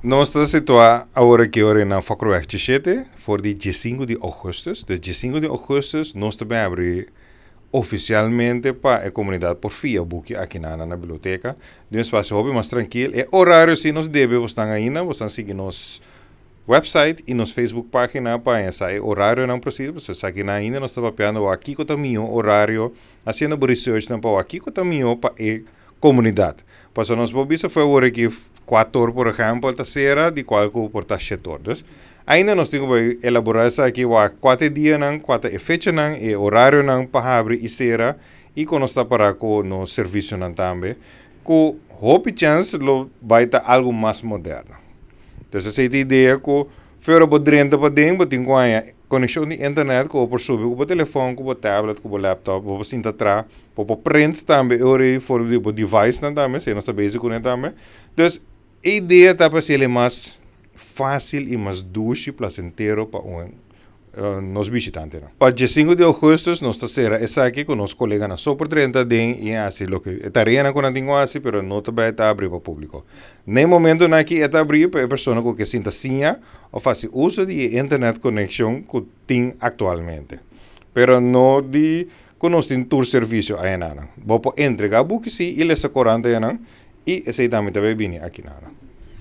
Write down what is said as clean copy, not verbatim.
Nos ta situá awor aki ora na Fokkerweg 17 for di 15 di ougùstùs. Dus 15 di ougùstùs nos ta bin habri ofisialmente pa e komunidat por fia buki aki na na biblioteka den un espasio hopi mas trankil. E orario si nos debe bosnan ainda, bosnan sigui nos website i nos Facebook página pa haña sa e orarionan presis, pasobra esakinan ainda nos ta papiando wak kiko ta mihó orario, hasiendo bo researchnan pa wak kiko ta mihó pa e komunidat. Pasobra nos por bisa for awor aki kuator por ehèmpel ta sera di kual ku por ta shetor. Dus ainda nos tin ku bai elaborá esaki wak kua ta e dianan, kua ta e fechanan, e orarionan pa habri i sera i kon nos ta para ku nos servisionan tambe ku hopi chèns lo bai ta algu mas moderno. Dus esei ta e idea ku Fuera bo drenta paden bo tin ku haña konekshon di internet ku bo por subi ku bo telefòn, ku bo tablet, ku bo laptop, bo por sinta tra, bo por print tambe e ora ei for di bo device nan tambe, esei nos ta bezig kuné tambe. Dus e idea ta pa hasiel e mas fásil i mas dushi, plasentero pa un nos bishitantenan. Pa 15 di ougùstùs nos ta sera esaki ku nos koleganan so por drenta aden i hasi loke e tareanan ku nan tin ku hasi pero no ta bai ta abrí pa públiko. Na e momentonan aki e ta abrí pa e persona ku ke sinta siña òf hasi uso di e internet konekshon ku tin aktualmente. Pero no di ku nos tin tur servisio ayanan. Bo por entregá buki sí i lesa korant ayanan i esei tambe ta bai bini akinanan.